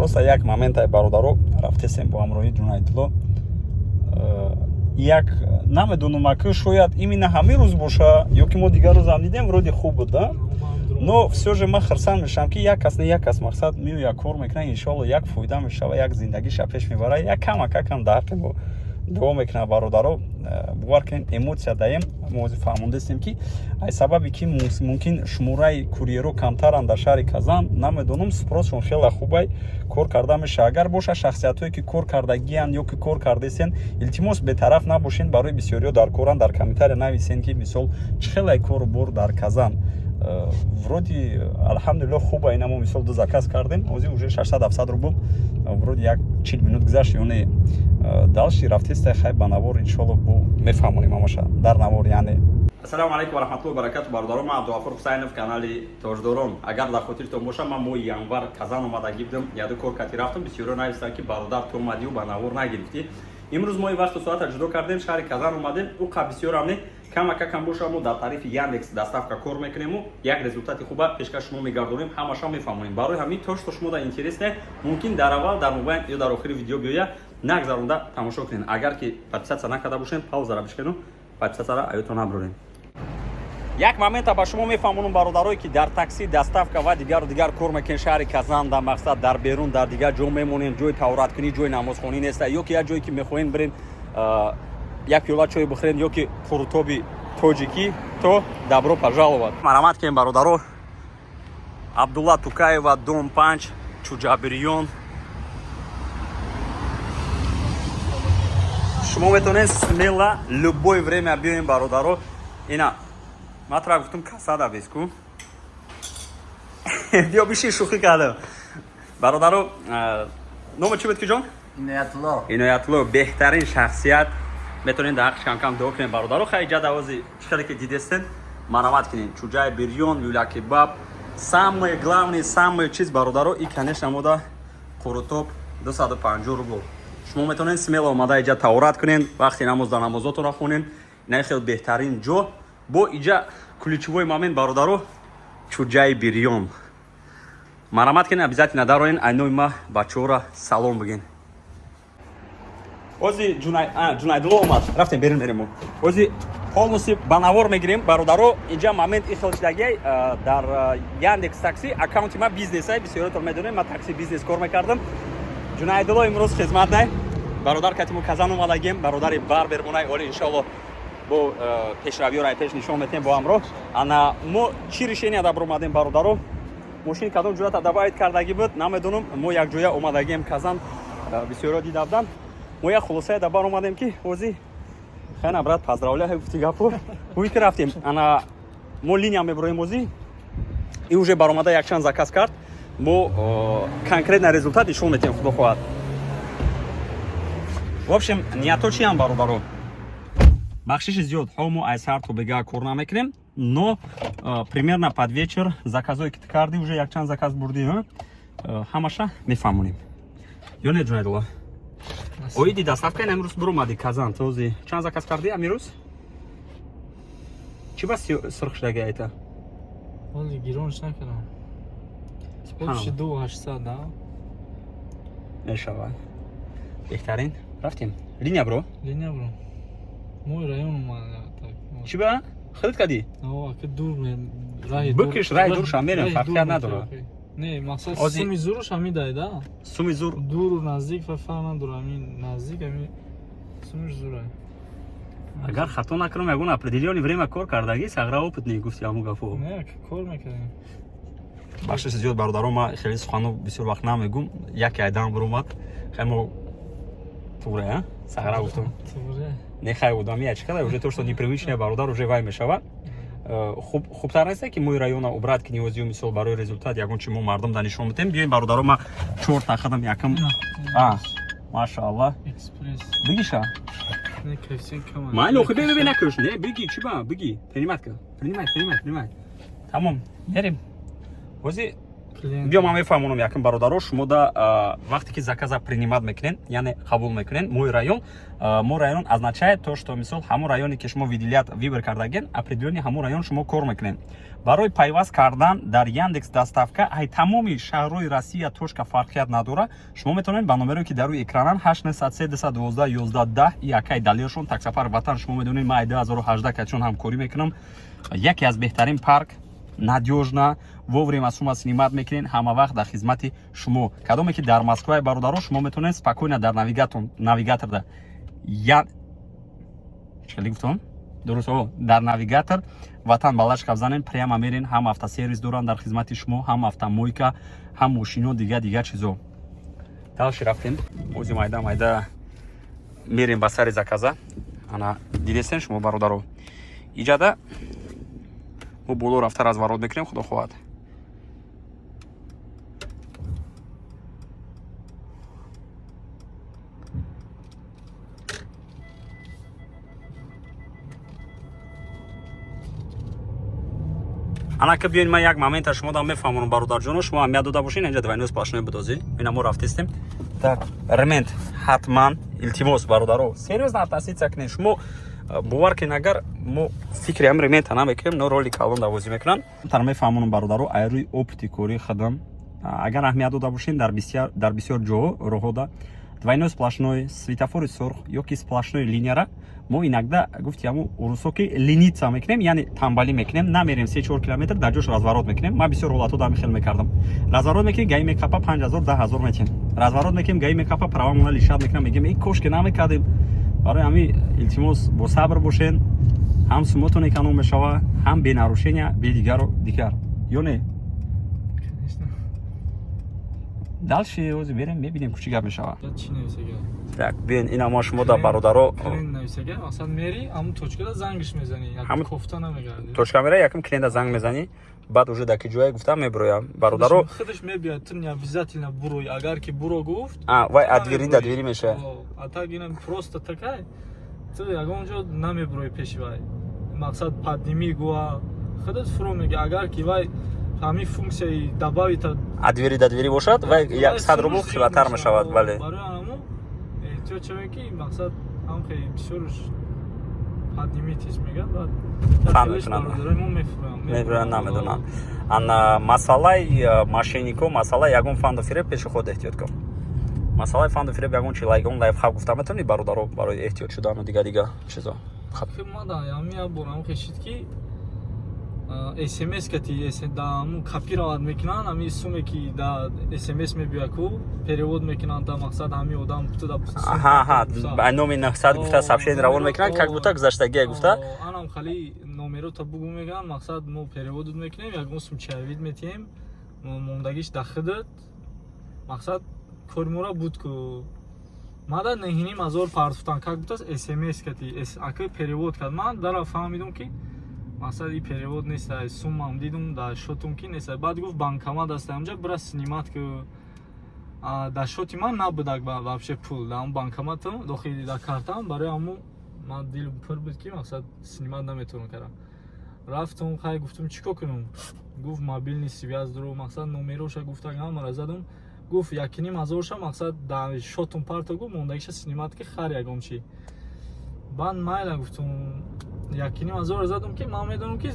Просто як моментай, бародаро, рафтесем бо ҳамроҳи Ҷунайдулло. Як намедонам, ака, шояд именно ҳамин рӯз боша ё ки мо дигар рӯзам дидем, вроде хуб буд, да, но всё же ман хурсанд мешавам, ки як кас не, як кас, мақсад, меояд, кор мекунад, иншоалло, як фоида мешава, як зиндагиша пеш мебара, як камакакам дар ҳаққи мо дуо мекунад. Бародаро, бовар кунед, эмоция даем. Мо ҳозир фаҳмондастем, ки ай сабаби ки мумкин шумораи курьеро камтаранд дар шаҳри Казан, намедонам, спросшон хеле хубай, кор карда меша. Агар боша шахсиятҳое, ки кор кардагиянд ё ки кор кардесен, илтимос, бетараф набошен, барои бисёриҳо дар коранд, дар комментария нависен, ки мисол чӣ хелай кору бор дар Казан. Вроде, алҳамдулилло, хуба. Ина мо, мисол, ду заказ кардем, ҳозир уже 600-700 рубл, вроде як 40 минут гузашт ё не. Дальше рафтеста, хай, ба навор, иншолло, бо мефаҳмонем ҳамаша дар навор. Яъне, ассалому алайкум ва раҳматуллоҳи ва баракату, бародарон. Ман Абдуғафур Ҳусайнов, канали Тоҷдорон. Агар дар хотиртон боша, ман моҳи январ Казан омадагӣ будам, яду кор кати рафтам. Бисёриҳо навистанд, ки бародар, ту омадию ба навор нагирифтӣ. Имрӯз мо вақту соата ҷудо кардем, шаҳри Казан омадем. Уқа бисёрам не, камакакам боша, мо дар тарифи Яндекс Доставка кор мекунему, як результати хуба пешкаш шумо мегардонем, ҳамаша мефаҳмонем. Барои ҳамин то что шумо да интересне, мумкин дар аввал, дар мобайн ё дар охири видео биёя, нагзаронда тамошо кунед. Агар ки подписаться накарда бошем, паузара бишкену подписаться аётон набурем. Як момента ба шумо мефаҳмонам, бародарое, ки дар такси, доставка ва дигару дигар кор мекунед шаҳри Казан, дар мақсад, дар берун, дар дигар ҷо мемонем, ҷои таҳораткунӣ, ҷои намозхонӣ неста ё ки як ҷое, ки мехоҳем бирен, як пиёла чой бихӯрем ё ки қурутоби тоҷикӣ, то добро пожаловать, марҳамат кунем, бародаро. Абдулла Тукаева, дом 5, чуҷабирён. Шумо метавонед смело любое время биёем, бародаро. Ина ман тра гуфтум, касада беску, биё биши, шӯхӣ кардам, бародаро. Нома чӣ буд, ки ҷон? Иноятулло. Иноятулло, беҳтарин шахсият. Метавонед дар ҳаққиш камкам дуо кунем, бародаро. Хай, ҷа давози чӣ хеле ки дидестен, марҳамат кунед, чуҷаи бирён, люля-кебаб, самое главное, самое чиз, бародаро, и, конечно, мода қурутоб 250 рубл. Шумо метавонед смело омада иҷа таҳорат кунед, вақти намоз дар намозотонро хонед. Ина хел беҳтарин ҷо. Бо иҷа ключевой момент, бародаро, чуҷаи бирён. Марҳамат кунед, обязательно дароен, айнои ма бачаҳоро салом бигин. Ози Ҷунайдулло омад, рафтем берун, мерем. Ози полностью ба навор мегирем, бародаро. Инҷа момент и хел шидагиай: дар Яндекс Такси аккаунти ма бизнесай, бисёротон медонем, ма такси бизнес кор мекардам. Ҷунайдулло имрӯз хизмат най бародар катиму Казан омадагим, бародари барбермонай. Оли, иншоалло, бо пешравиёро пеш нишон метем бо ҳамроҳ. Ана мо чӣ решения дабр омадем, бародаро? Мошини кадом ҷурата добавить кардагӣ буд, намедонам. Мо якҷоя омадагием Казан, бисёриҳо дида буданд. Мо як хулосае дабар омадем, ки ози хайна, брат, поздравляю, гуфти гапо ҳуи ки рафтем. Ана мо линия меброем, ози и уже баромада якчанд заказ кард. Мо конкретно результат нишон метиҳем, худо хоҳад. В общем, ниятҳо чиам, бародаро? Бахшиши зиёд, ҳо, мо аз сар то бега кор намекунем, но примерно под вечер заказое ки ту кардӣ, уже якчанд заказ бурдӣ, ҳамаша мефаҳмонем ё не, Ҷунайдулло? Оиди доставка имрӯз биромадӣ Казан, този чанд заказ кардӣ амирӯз? Чӣ ба сурх шудаги айта? Ҳоли гиронш накардам. Общий 2800, да? Мешавад, беҳтарин. Рафтем, линия бро. Линия бро. Мой район омада так. Чӣ ба худат кардӣ? О, ака, дур ме раҳи дур. Бикиш, раҳи дуршам мерем, раҳи фарқият дур надорад. мекунад. Не, мақсад, суми зуруш ҳами дай, да? Суми зур. Дуру наздик фарқ надорад, ҳами наздик, ҳами сумиш зурай. Агар хато накунам, ягон определённый время кор кардагӣ, сағра, опытный, гуфти ҳамун гафо. Не, ака, кор мекардем. Бахшиши зиёд, бародаро, ма хеле суханро бисёр вақт намегум. Яке айдан биромад, хай, мо туғре, а сағра гуфтум. Туғре. Не, хай, одами я чихела уже то, что непривычное, бародар, уже вай мешавад. Хубтар нест, ки мои района убрать ки ниёзию, мисол, барои результат ягон чи мо мардум да нишон бидем. Биёем, бародаро, ма чорта хадам якам, а машааллах. Экспресс. Бигиша. Не, коэффициент кам. Майли, охи, бе, накуш, не, биги, чи ба, биги, принимать ка, принимать, принимать, принимать. Тамом, мерем ози. Биё, ман мефаҳмонам. Якм, бародаро, шумо да вақте ки заказа принимать мекунен, яъне қабул мекунен, мой район, мой район означает то, что, мисол, ҳамон районе ки шумо выделять, выбор кардаген, определённый ҳамон район шумо кор мекунен. Барои пайваст кардан дар Яндекс Доставка ай тамоми шаҳрҳои Россия, точка фарқият надора. Шумо метавонед ба номере, ки дар рӯи экранан, 893 212 11 10, якай далершон, таксопарк Ватан. Шумо медонед, ман ай 2018 качон ҳамкорӣ мекунам. Яке аз беҳтарин парк, надёжно, вовремя сума снимать мекунед, ҳама вақт дар хизмати шумо. Кадоме ки дар Москваи, бародаро, шумо метавонед спокойно дар навигаторда я чӣ гуфтам, дуруст, дар навигатор Ватан Балашка занен, прямо мерен. Ҳам автосервис доранд дар хизмати шумо, ҳам автомойка, ҳам мошино, дига дига чизо. Дальше рафтем, ози майда майда мерем ба сари заказа. Ана, дидесен шумо, бародаро, иҷада мо боло рафта разворот мекунем, худо хоҳад. Анака, биёин, ман як момента шумо дам мефаҳмонам, бародарҷоно, шумо аҳамият дода бошед. Инҷа двойной сплошной будозӣ, ина мо рафтистем. Так, ремонт ҳатман, илтимос, бародаро, серьёзно относиться кунед. Шумо бовар кунед, агар мо фикри ҳам ремонта намекунем, но роли калон давозӣ мекунанд. Тар мефаҳмонам, бародаро, ай рӯи опыти кории худам. Агар аҳамият дода бошед, дар бисёр ҷоҳо роҳода двойной сплошной, светофори сурх ё ки сплошной линияра мо иногда, гуфти ҳамун урусо, ки лениться мекунем, яъне тамбалӣ мекунем, намерем 3-4 километр, дар ҷош разворот мекунем. Ман бисёр ҳолатҳо дар хел мекардам. Разворот мекунем, ГАИ мекапа, 5000, 10 000 метиҳем. Разворот мекунем, ГАИ мекапа, правамона лишать мекунам. Мегем: «Эй, кош ки намекардем». Барои ҳамин, илтимос, бо сабр бошен, ҳам сумотон эконом мешава, ҳам бе нарушения, бе дигару дигар, ё не? Конечно. Дальше ози берем, мебинем, чӣ гап мешава. Чӣ нависага? Так, биён, ина мо шумо да, бародаро. Клиент нависага, масалан, мери ҳамун точкада зангиш мезанӣ, Ҳамун- кофта намегардӣ. Точка мера, якм клиента занг мезанӣ, баъд уже дар ки ҷое гуфта мебироям, бародаро. Худаш мебиёд, ту не обязательно бурои, агар ки буро гуфт. А, вай ту от двери до намебуроӣ. двери мешавад. О, а так ина просто такай, ту ягон ҷо намебурои пеши вай. Мақсад, подними гуа, худат фуро меги, агар ки вай ҳамин функсияи добавить-а. От двери до двери бошад, вай 100 рубл қиматтар мешавад, бале. Барои ҳамун эҳтиёт шавем, ки мақсад ҳам хеле бисёрш поднимитесь мегӯяд, баъд Фаҳм мекунанд. Бародарои мо мефуранд. Мебироянд, намедонанд. Ана, масъалаи мошеннико, масъалаи ягон фанду фиреб, пеши худ эҳтиёт кун. Масъалаи фанду фиреб, ягон чи, ягон лайфхак гуфта метавонӣ, бародаро, барои эҳтиёт шудану дига дига чизо? Мада ҳамин як бор ҳам хешид, ки смс кати да ҳамун копировать мекунанд, ҳамин суме ки да смс мебиёяд ку, перевод мекунанд, да мақсад ҳамин одам ту да. Аҳа, ба номи 900 гуфта сообщение равон мекунанд, как будто гузаштагия гуфта. Анам хали номерота бугу, мегӯянд, мақсад, мо переводут мекунем, ягон сум чаевые метиҳем, мондагиш да худат, мақсад, кори мора буд ку. Мада 9500 партуфтан, как будто смс кати ака перевод кард. Ман дара фаҳмидум, ки мақсад, и перевод нест, суммам дидум дар шотум, ки нест. Баъд гуфт, банкомат аст ҳамҷа, бира снимать ку. Дар шоти ман набудак вообще пул дар ҳамн банкоматам, дохили дар картам. Барои ҳамун ман дилм пур буд, ки мақсад, снимать наметавонам кардам. Рафтум, хай, гуфтум, чӣ кор кунум? Гуфт, мобильный связь дору, мақсад, номероша гуфта, ҳамара задум. Гуфт, 1500-ша, мақсад, дар шотум парто, гуфт, мондагиша снимать ки, хар ягон чи. Баъд майла, гуфтум, 1500-ро задум, ки ман медонам, ки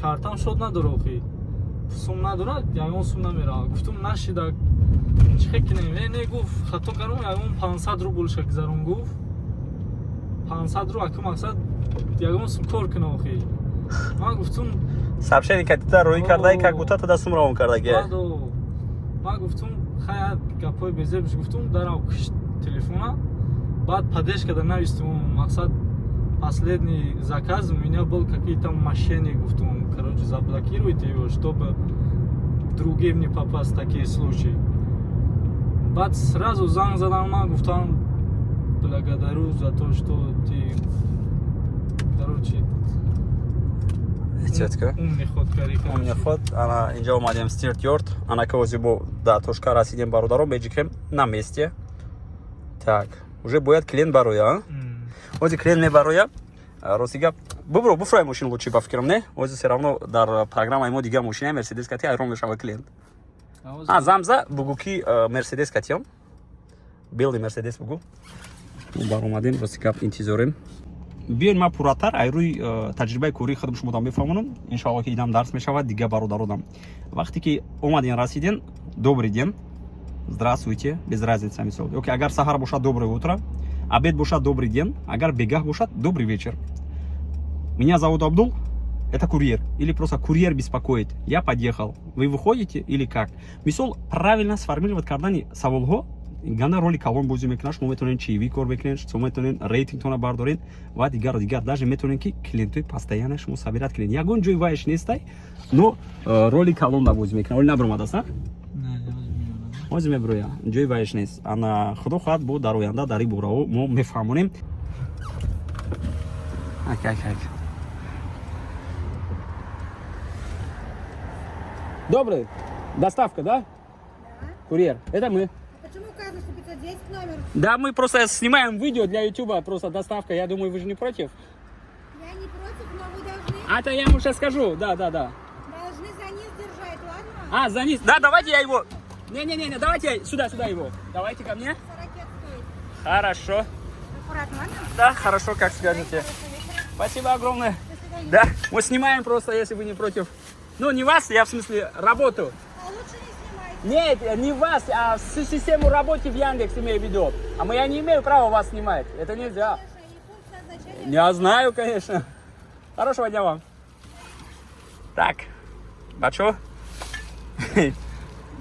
картам шот надора, охи сум надорад, ягон сум намерава. Гуфтум, нашида, чӣ хел кинем? Э, не, гуфт, хато кардам, ягон 500 рублша гузарон. Гуфт, 500 ру аку, мақсад, ягон сум кор куна, охи. Ман гуфтум Сообщение катита рӯй кардаи, как будто тада сум равон кардагия. Баъд ман гуфтум, хай, гапҳои безебш гуфтум, дарав кушт телефона. Баъд поддержкада навистум, мақсад, последний заказ у меня был какие-то мошенник, гуфтум, короче, заблокируйте его, чтобы другим не попасть в такие случаи. Баъд сразу занг задан, ман гуфтам, благодарю за то, что ты, короче, Эҳтиёт кун. Умный ход кари. Умный ход. Ана, инҷа омадем, Стирт Йорд. Анака, ози бо да точка расидем, бародаро, меҷикем на месте. Так, уже бояд клиент бароя. Ози клиент мебароя. Рости гап, бубро, буфрай мошин лучше, ба фикрам, не? Ози все равно дар программаи мо дига мошина Мерседес кати айрон мешава клиент. А замза бугу, ки Мерседес катиём, белый Мерседес бугу. Мо баромадем, рости гап, интизорем. Биён, ман пурратар ай рӯи таҷрибаи кории худам шумодам мефаҳмонам. Иншоалло, ки инам дарс мешавад дига бародародам. Вақте ки омаден, расиден, добрый день, здравствуйте, без разницы, мисол, ёки агар саҳар бошад, доброе утро, обед бошад, добрый день, агар бегаҳ бошад, добрый вечер. Меня зовут Абдул, это курьер или просто курьер беспокоит, я подъехал, вы выходите или как? Мисол, правильно сформулировать кардани саволҳо ганда роли калон бозӣ мекунад. Шумо метавонед чаевые кор бикунед, шумо метавонед рейтингтона бардоред ва дигару дигар. Даже метавонед, ки клиентои постоянно шумо собирать кунед. Ягон ҷои вайш нестай, но роли калон да бозӣ мекунад. Оли набиромадааст, ҳозир мебироя, ҷои вайш нест. Ана, худо хоҳад, бо дар оянда дар ин борао мо мефаҳмонем. Ак, ак, ак. Добрый. Доставка, да? Да. Курьер. Это мы. А почему указано, что 510 номер? Да, мы просто снимаем видео для Ютуба, просто доставка. Я думаю, вы же не против? Я не против, но вы должны, А это я ему сейчас скажу. Да. должны за низ держать, ладно? А, за низ. Да, давайте я его. Не-не-не, давайте я сюда, сюда его. Давайте ко мне. 40 стоит. Хорошо. Аккуратно, ладно? Да, хорошо, как скажете. Хорошего вечера. Спасибо огромное. До свидания. Да, мы снимаем просто, если вы не против. Ну, не вас, я в смысле работу. А лучше не снимайте. Нет, не вас, а всю систему работы в Яндекс имею в виду. А мы, я не имею права вас снимать. Это нельзя. Конечно, и пункт назначения. Я знаю, конечно. Хорошего дня вам. Так, бачо?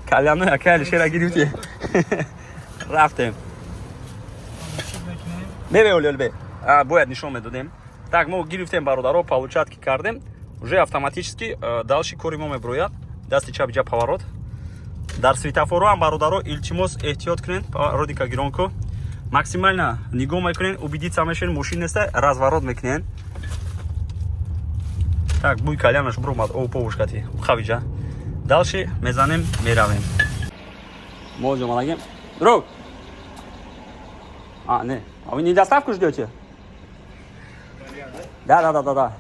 Кальяну яка Алишера гирифти. Рафтем. Бе, бе, бе. А, бояд нишон медодем. Так, мо гирифтем, бародаро, получать ки кардем. Уже автоматически дальше кори мо меброяд. Дасти чап ҷа поворот. Дар светофоро ҳам, бародаро, илтимос, эҳтиёт кунед, родика гиронко. Максимально нигоҳ мекунед, убедиться мешавед, мошин неста, разворот мекунед. Так, буй кальянаш буромад, о повушкати, хавиҷа. Дальше мезанем, меравем. Мо омадагем. Друг! А, не. А вы не доставку ждете? Да.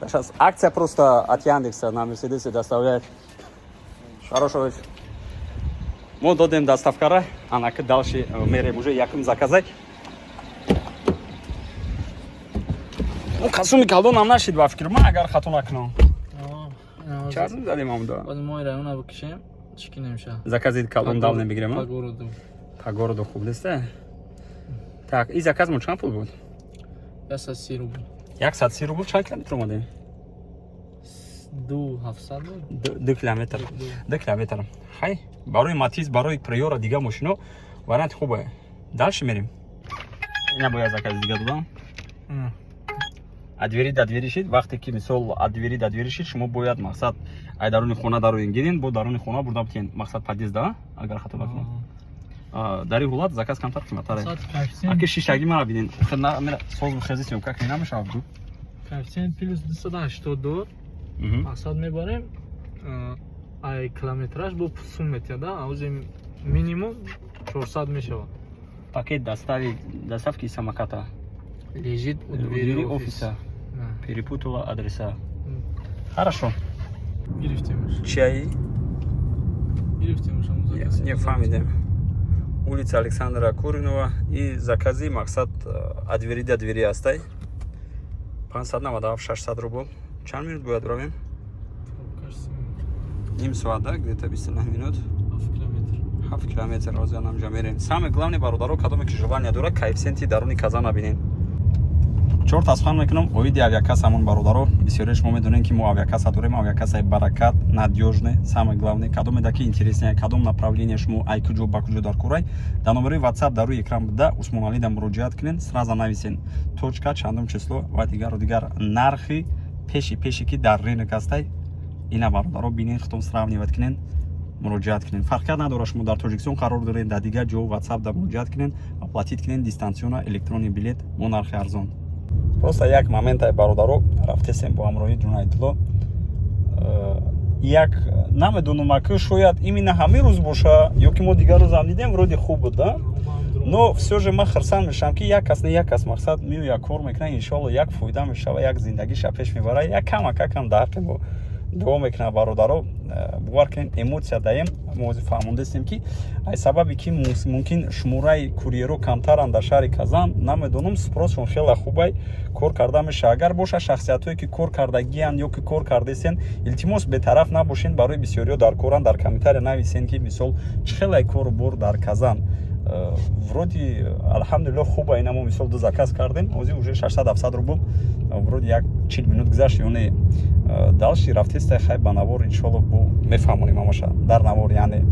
Сейчас акция просто от Яндекса на Мерседесе доставляет. Хорошего вечера. Мо додем доставкара, анаки дальше мерем уже якум заказать. Ну, касуми калдон нашид, ба фикр ман, агар хато накунам. Чанд задем амда? Баъд мо района бикушем, чӣ кинем ша? Закази калон дал намегирем, По а? городу. По городу хуб неста. Так, и заказ мо чанд пул буд? 130 рубл. 130 рубл. Чанд километр омадем? 2700 буд. 2 километр. 2 километр. Хай, барои Матиз, барои Приора, дига мошино варианти хубе. Дальше мерем. Ина бояд закази дига додам. От двери до двери шид. Вақте ки, мисол, от двери до двери шид, шумо бояд, мақсад, ай даруни хона дароин гирин, бо даруни хона бурда битен, мақсад, подъезд да, агар хато накунам. Дар ин ҳолат заказ камтар қиматтаре. Аки шишаги мара бинен, соз бихези, съёмка кунӣ, намешавад ду. Коэффициент плюс 282. Мақсад, мебарем, ай километраж бо сум метиҳад, аузи минимум 400 мешавад. Пакет достави, доставки самоката. Лежит у У двери двери офиса. офиса. Перепутала адреса. Хорошо. Гирифтемш. Чай. Гирифтемш. Не фаҳмидем. Улица Александра Куринова и закази, мақсад, от двери до двери ҳастай. 597, 600 рубл. Чанд минут бояд равем? Ним соат, да, где-то 29 минут. 7 километр. Ҳозир намҷа мерем. Самое главное, бародаро, кадоме ки желание дорад, коэффициенти даруни Казана бинен. Чор тасхан мекунам оиди авиакасса ҳамон, бародаро. Бисёре шумо медонем, ки мо авиакасса дорем, авиакассаи Баракат, надёжный. Самое главное, кадоме даки интересный, кадом направление шумо, ай куҷо ба куҷо дар курай, дар номерои WhatsApp дар рӯи экран буда, Усмоналида муроҷиат кунед, сразу нависен точка, чандум число ва дигару дигар, нархи пеши ки дар рынок ҳастай. Ина, бародаро, бинен, худтон сравнивать кунен, муроҷиат кунед. Фарқият надорад, шумо дар Тоҷикистон қарор доред, дар дигар ҷо, WhatsApp да муроҷиат кунед, оплатить кунед дистанционно электронный билет бо нархи арзон. Просто як моментай, бародаро, рафтесем бо ҳамроҳи Ҷунайдулло. Як намедонам, аки шояд именно ҳамин рӯз боша ё ки мо дигар рӯзам дидем, вроде хуб буд, да, но всё же ман хурсанд мешавам, ки як кас не як кас, мақсад, меояд, кор мекунад, иншоалло, як фоида мешава, як зиндагиша пеш мебарад, як камакакам дар ҳаққи мо. Дуо мекунам, бародаро, бовар кунед, эмоция даем. Мо ҳозир фаҳмондастем, ки ай сабаби ки мумкин шумораи курьеро камтаранд дар шаҳри Казан, намедонам, спросшон хеле хубай, кор карда меша. Агар боша шахсиятҳое, ки кор кардагиянд ё ки кор кардесен, илтимос, бетараф набошен. Барои бисёриҳо дар коранд, дар комментария нависен, ки мисол чӣ хелай кору бор дар Казан. Вроде, алҳамдулилло, хуба. Ина мо мисол ду заказ кардем, ҳозир уже 600-700 рубл. Вроде як 40 минут гузашт ё не, дальше рафтестай. Хай, ба навор, иншолло, бу мефаҳмонем ҳамаша дар навор. Яъне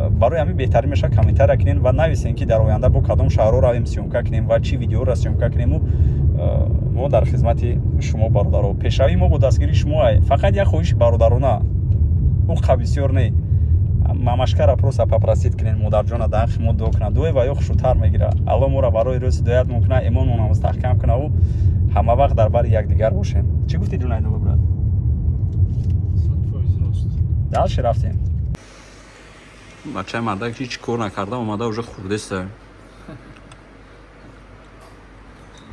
барои ҳамин беҳтарин мешавад комментария кунем ва нависем, ки дар оянда бо кадом шаҳрҳо равем, съёмка кунем ва чӣ видеоро съёмка кунему. Мо дар хизмати шумо, бародаро. Пешравии мо бо дастгирии шумо. Ай фақат як хоҳиши бародарона, ӯ бисёр не, мамашкара просто попросить кунен, модарҷона дар ҳаққи мо дуо кунад. Дуои ва ё хушрӯтар мегира. Алло моро барои рӯз ҳидоят мекунад, имонмонро мустаҳкам кунаву ҳама вақт дар бари якдигар бошем. Чӣ гуфти, Ҷунайдова, брат? 100% рост. Дальше рафтем. Бачаи мардак ҳеҷ кор накарда омада, уже хурдеста.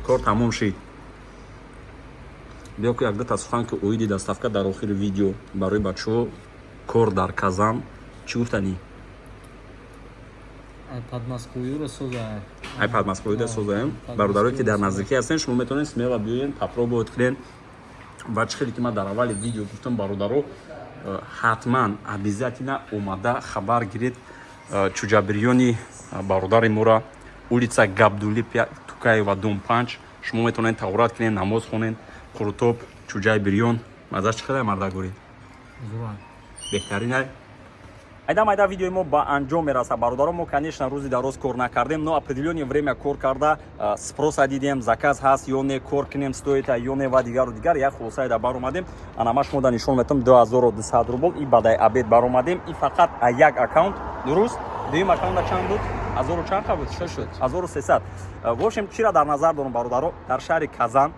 Кор тамом шид. Биё ку, якда сухан ки оиди доставка дар охири видео барои бачаҳо, кор дар Казан чӣ гуфтанӣ? Ай Подмосковьеро соза. Ай Подмосковьеда созаем. Бародарое, ки дар наздикӣ ҳастен, шумо метавонед смело биёен, попробовать кунен. Ва чӣ хеле ки ман дар аввали видео гуфтам, бародаро, ҳатман, обязательно омада хабар гиред. Чуҷабирёни бародари мора, улица Габдулли Тукаева, дом 5. Шумо метавонед таҳорат кунед, намоз хонед. Қурутоб, чуҷаи бирён маззаш чӣ қадар, мардагурӣ? Беҳтарин. Айда майда видеои мо ба анҷом мерасад, бародаро. Мо, конечно, рӯзи дароз кор накардем, но определённое время кор карда, спроса дидем, заказ ҳаст ё не, кор кунем, стоит а ё не ва дигару дигар. Як хулосае да баромадем. Ана ма шумо да нишон метам: 2200 рубл и баъдаи обед баромадем, и фақат як аккаунт. Дуруст, дуюм аккаунта чанд буд? Ҳазору чанд қа буд? Шуд. 1300. В общем, чира дар назар дорам, бародаро? Дар шаҳри Казан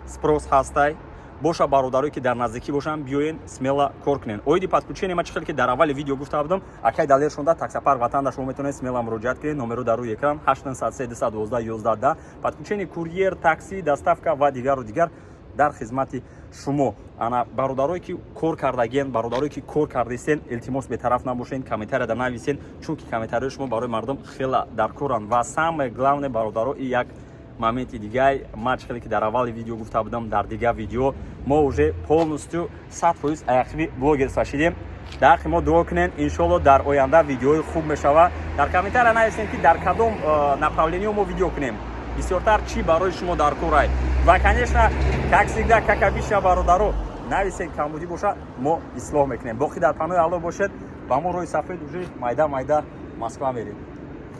спрос ҳастай. Боша бародарое, ки дар наздикӣ бошанд, биёен, смело кор кунен. Оиди подключение ма чӣ хеле ки дар аввали видео гуфта будам, акай Далер шонда, таксопарк Ватанда, шумо метавонед смело муроҷиат кунед. Номеро дар рӯи экран: 803 212 11. Подключение, курьер, такси, доставка ва дигару дигар дар хизмати шумо. Ана бародарое, ки кор кардагиен, бародарое, ки кор кардесен, илтимос, бетараф набошен, комментарияда нависен, чунки комментарияи шумо барои мардум хела даркоранд. Ва самое главное, бародаро, и як моменти дигай: ма чӣ хеле ки дар аввали видео гуфта будам, дар дигар видео, мо уже полностью 100% аяқиби блогерство шидем. Дар ҳаққи мо дуо кунен. Иншолло, дар оянда видеои хуб мешава. Дар комментария нависем, ки дар кадом направление мо видео кунем, бисёртар чӣ барои шумо дар корай. Ва, конечно, как всегда, как обычно, бародаро, нависен, камбудӣ боша, мо ислоҳ мекунем. Боқӣ дар паноҳи Аллоҳ бошед. Ба мо роҳи сафед, уже майда майда Москва мерем.